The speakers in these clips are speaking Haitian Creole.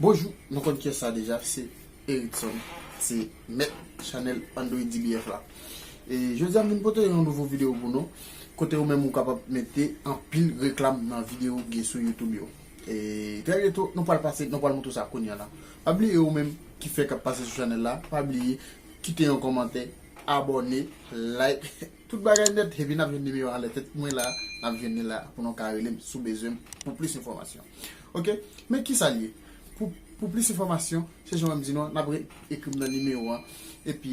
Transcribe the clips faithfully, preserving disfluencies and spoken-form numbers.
Bonjou, nou konn kiyès sa deja, se Erickson, se mèt chanèl Android D B F la. E jodi a m vin pote yon nouvo videyo pou nou, kote ou menm ou kapab mete anpil reklam nan videyo ou gen sou YouTube yo. E trè byento, nou pral pase, nou pral montre sa kounye a la. Pa bliye ou menm ki fèk ap pase sou chanèl la, pa bliye kite yon kòmantè, abòne, like, tout bagay nèt, epi n ap jwenn nimewo a anlè tèt mwen la, n ap jwenn li la pou nou ka rele m si w bezwen m pou plis enfòmasyon. Oke? Men kisa l ye? Pou, pou plis enfòmasyon, se jan w wè m di nou an, n ap re-, ekri m nan nimewo a. Epi,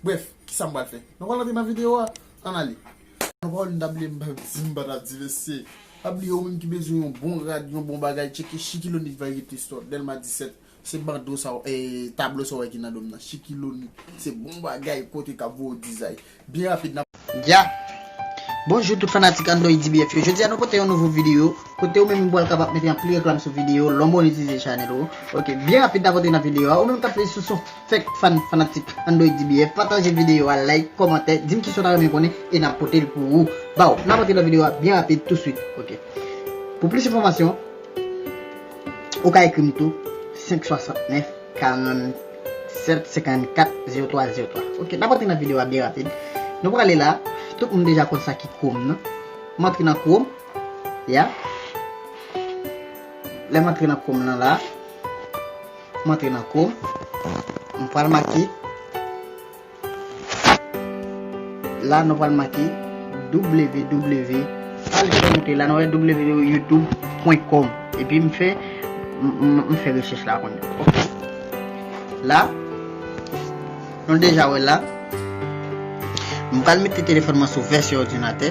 brèf, kisa m pral fè? Nou pral antre nan videyo a, ann ale. Nou pral, m ta bliye, m pa di, m pa t ap di, mesye. Pa bliye, ou menm ki bezwen yon bon rad, yon bon bagay, tcheke Shikiloni Variety Store, Dèlma disèt. Se bando sa w, e, tablo sa w wè ki nan do m nan. Shikiloni. Se bon bagay kote k ap voye w dizay. Byen rapid, n ap. Ya! Bonjou tout fanatik Android D B F yo. Jodi a nou pote yon nouvo videyo. Kote ou menm ou pral kapab mete anpil reklam sou videyo. Lè w monetize chanèl ou. Oke, byen rapid n ap antre nan videyo a. Ou menm k ap fè sou son fèk fan fanatik Android D B F. Pataje videyo a, like, kòmantè, di m kisa w ta renmen konnen e n ap pote l pou ou. Baw, n ap antre nan videyo a byen rapid touswit. Oke. Pou plis enfòmasyon, ou ka ekri m tou, senk swasantnèf, karannsèt, senkannkat, zewo twa, zewo twa. Oke, n ap antre nan videyo a byen rapid. Nou prale la, tout moun deja konn sa ki Chrome nan. M antre nan Chrome, ya. Lè m antre nan Chrome nan la, m antre nan Chrome, m pral make La, nou pral make W W W, pa l fè monte la, nou wè W W W youtube pwen kòm. Epi m fè, m, m, m fè rechèch la kounye a. Oke. La, nou deja wè la. M pral mete telefòn mwen sou vèsyon òdinatè.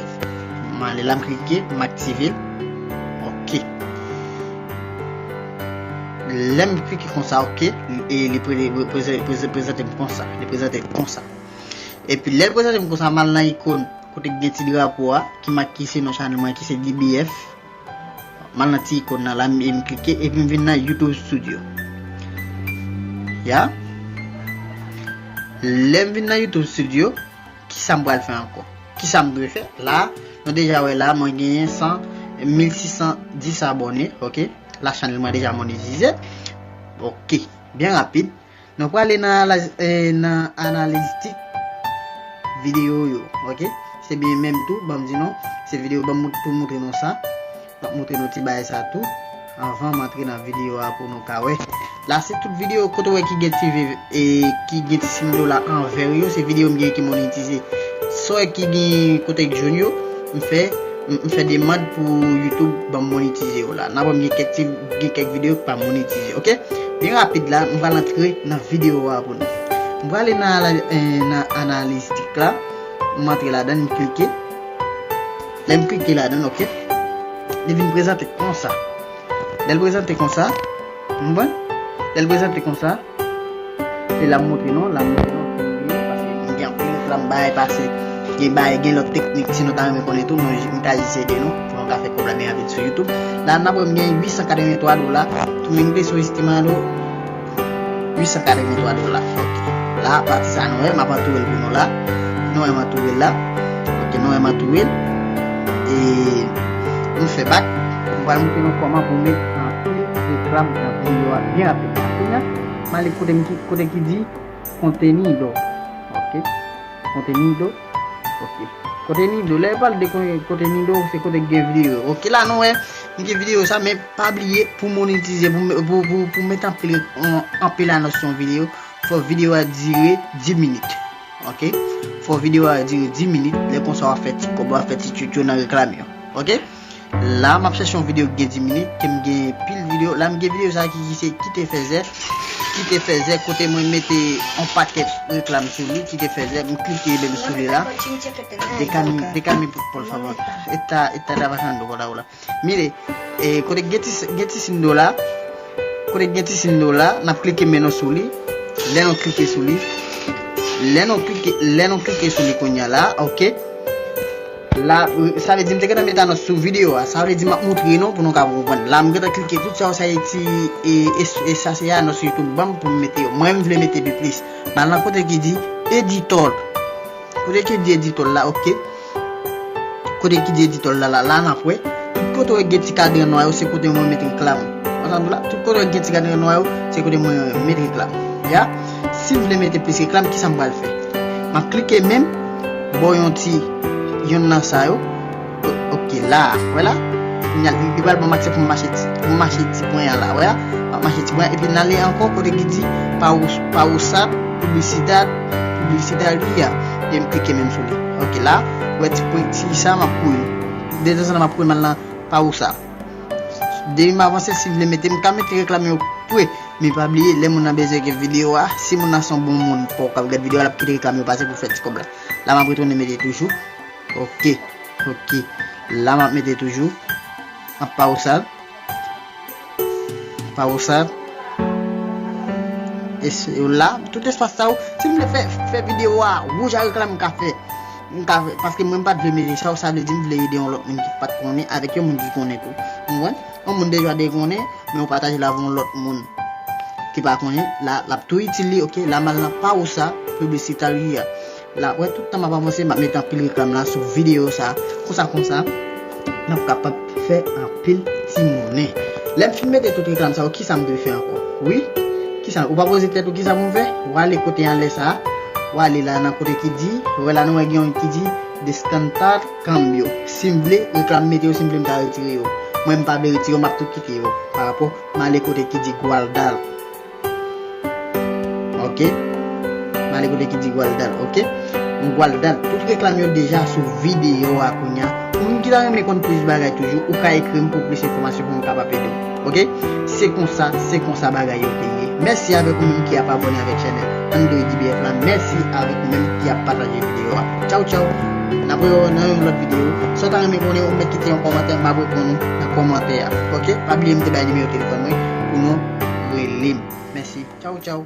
M ale la, m klike, m aktive l. Oke. Lè m klike konsa, oke, e li pre-, pre-, preze-, preze-, prezante m konsa. Li prezante m konsa. Epi lè l prezante m konsa, m al nan ikòn kote k gen ti drapo a, ki mak-, ki se non chanèl mwen, ki se D B F. M al nan ti ikòn nan la, m, m klike, epi m vin nan YouTube Studio. Ya. Lè m vin nan YouTube Studio, kisa m pral fè ankò? Kisa m dwe fè? La, nou deja wè la, mwen genyen san, mil sis san dis abòne, oke? La, chanèl mwen deja monetize. Oke, byen rapid. Nou prale nan, eh, nan analistik videyo yo, oke? Se byen menm tou, ban m di nou, se videyo ban m tou moutre nou sa. M ap moutre nou ti bagay sa tou. Anvan m antre nan videyo a pou nou ka wè. La se tout videyo kote w wè ki gen ti viv e ki gen ti siy dola an vè yo, se videyo m gen ki monetize. Sa w wè ki gen kote k jòn yo, m fè, m, m fè demann pou YouTube ban m monetize yo la. Nan mwen gen kèk ti, gen kèk videyo ki pa monetize, oke? Byen rapid la, m pral antre nan videyo a pou nou. M prale nan, eh, nan analistik la. M antre ladan, m klike. Lè m klike ladan, oke. Li vin prezante konsa. Lè l prezante konsa, w konprann? Lè l prezante konsa, se la m montre nou, la m montre nou ki m ye, paske m gen anpil reklam bay pase. Gen bay, gen lòt teknik, si nou ta renmen konnen tou, nou, m ka jis ede nou, pou nou ka fè kòb la byen rapid sou YouTube. La, n ap wè m gen uit san katrevenntwa dola, tou m te sou estimado, uit san katrevenntwa dola. Oke. La, pati sa nou wè, m ap antoure l pou nou la. Nou wè m antoure l la. Oke, nou wè m antoure l. E nou fè bak. M pral montre nou kòman pou met anpil reklam nan videyo a byen rapid. Kounye a, m ale kote m ki, kote ki di kontenido. Oke. Kontenido. Oke. Kontenido, lè yo pale de kon-, kontenido, se kote k gen videyo. Oke, la nou wè, m gen videyo sa, men pa bliye pou monetize, pou, pou, pou, pou met anpil, an-, anpil anons sou yon videyo, fò videyo a dire dis minit. Oke? Fò videyo a dire dis minit, lè konsa w ap fè ti kòb, w ap fè ti tchoutchou nan reklam yo. Oke? La, m ap chèche yon videyo ki gen dis minit, ke m gen pil videyo. La, m gen videyo sa ki, ki se Kite Fèzè. Kite Fèzè, kote mwen mete yon pakèt reklam sou li, Kite Fèzè, m klike menm sou li la. Déjame, déjame, por favor. Esta, esta trabajando por ahora. Mire, eh, kote gen ti, gen ti siy dola, kote gen ti siy dola, n ap klike men nou sou li. Lè nou klike sou li, lè nou klike, lè nou klike sou li kounye a la, oke. La, euh, sa vle di m te gentan mete anons sou videyo a. Sa vle di m ap moutre nou pou nou ka konprann. La, m gentan klike tout sa yo, sa e ti, e, e, e sa se anons YouTube ban m pou m mete yo. Mwen, m vle mete pi plis. M al nan kote ki di editò. Kote ki di editò la, oke. Kote ki di editò la, la, la, n ap wè. Tout kote w gen ti kadran nwa yo, se kote mwen mete reklam. Tout kote gen ti grenn nwa yo, se kote mwen mete reklam. Ya, si m vle mete plis reklam, kisa m pral fè? M ap klike menm, bò yon ti, yonn nan sa yo. O- Ok, la, wè la. Kounye a, li pral ban m aksè pou m mache ti, pou m mache ti pwen an la, wè la. M ap mache ti pwen, epi n ale ankò kote ki di pa ou, pa ou sa, piblisita, piblisita li a. E m klike menm sou li. Ok, la, wè ti pwen ti sa, m ap kouri. Detanzantan, m ap kouri m al nan pa ou sa. Depi m avanse, si m vle mete, m ka mete reklam yo pre. Men pa bliye, lè moun nan bezwen gen videyo a, si moun nan se yon bon moun, pa w k ap gad videyo a, l ap kite reklam yo pase pou fè ti kòb la. La, m ap retounen mete toujou. Ok, ok. La, m ap mete toujou. M ap pa ou sa. Pa ou sa. E se la, tout espas sa yo, si m vle fè, fè videyo a, wouj a reklam m ka fè. M ka, paske mwen m pa t vle mete sa, sa vle di m vle ede yon lòt moun ki pa t konnen avèk yon moun ki konnen tou. Ou konprann? Yon moun deja de konnen, men ou pataje l avè yon lòt moun ki pa konnen, la, l ap tou itil li, ok? La m al nan pa ou sa, piblisita li a. La, wè, tout tan m ap avanse, m ap mete anpil reklam la sou videyo sa. Konsa, konsa, n ap kapab fè anpil ti monnen. Lè m fin mete tout reklam sa yo, kisa m dwe fè ankò? Wi, kisa, ou pa poze tèt ou kisa pou m fè? W ale kote anlè sa a, w ale la nan kote ki di, wè la nou wè gen yon ki di Descartar cambio. Si m vle, reklam mete yo, si m vle m ka retire yo. Mwen m pa vle retire yo, m ap tou kite yo pa rapò, m ale kote ki di guardar. Ok. M ale kote ki di guardar, ok. M guardar tout reklam yo deja sou videyo a kounye a. Pou moun ki ta renmen konn plis bagay toujou, ou ka ekri m pou plis enfòmasyon pou m kapab ede w. Ok? Se konsa, se konsa bagay yo te ye. Mèsi avèk ou menm ki ap abòne avèk chanèl Android D B F la. Mèsi avèk ou menm ki ap pataje videyo a. Tchaw, tchaw. N ap rewè nan yon lòt videyo. Si w ta renmen konnen, ou mèt kite yon kòmantè, m ap reponn ou nan kòmantè a. Ok? Pa bliye m te bay nimewo telefòn mwen pou nou rele m. Mèsi. Tchaw, tchaw.